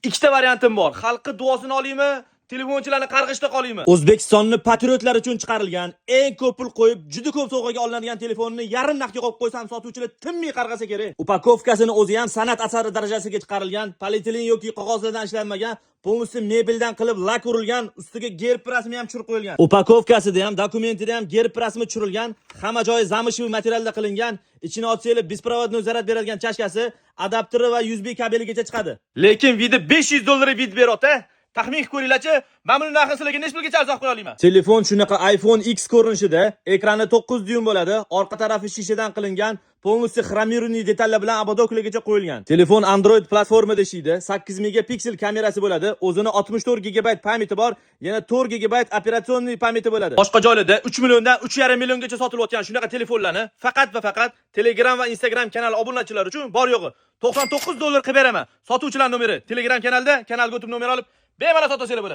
Ikkita variantim bor. Xalqi duosini olaymi, telefonchilarni qarg'ishda qolaymi? O'zbekistonni patriotlar uchun chiqarilgan, eng ko'p pul qo'yib, juda ko'p sovg'aga olinadigan telefonni yarim narxga qo'yib qo'ysam, sotuvchilar tinmay qarg'asa kerak. Упаковка sini o'zi ham san'at asari darajasiga chiqarilgan, polietilen yoki qog'ozlardan ishlanmagan, полностью mebeldan qilib lak urilgan, ustiga gerb rasmi ham tushirib qo'yilgan. Упаковка sida ham, dokumentida ham gerb rasmi tushirilgan, hamma joyi замшевый materialda qilingan, ichini ochsanglar, беспроводной zaryad beradigan чашка si, adapteri va USB kabeligacha chiqadi. Lekin вид i 500 dollar вид beryapti. Taxmin qilib ko'ringlarchi, men buni narxini sizlarga necha pulgacha arzon qo'ya olaman? Telefon shunaqa iPhone X ko'rinishida, ekrani 9 dyum bo'ladi, orqa tarafi shishadan qilingan, полностью хромированный detallar bilan ободок largacha qo'yilgan. Telefon Android platformada ishlaydi, 8 megapiksel kamerasi bo'ladi, o'zini 64 gigabayt память i bor, yana 4 gigabayt операционный память i bo'ladi. Boshqa joylarda 3 milliondan 3,5 milliongacha sotilayotgan shunaqa telefonlarni faqat va faqat Telegram va Instagram kanal obunachilari uchun bor yo'g'i 99 dollar qilib beraman. Sotuvchilar nomeri Telegram kanalda, kanalga o'tib nomer olib, bemalol sotasanglar bo'ladi.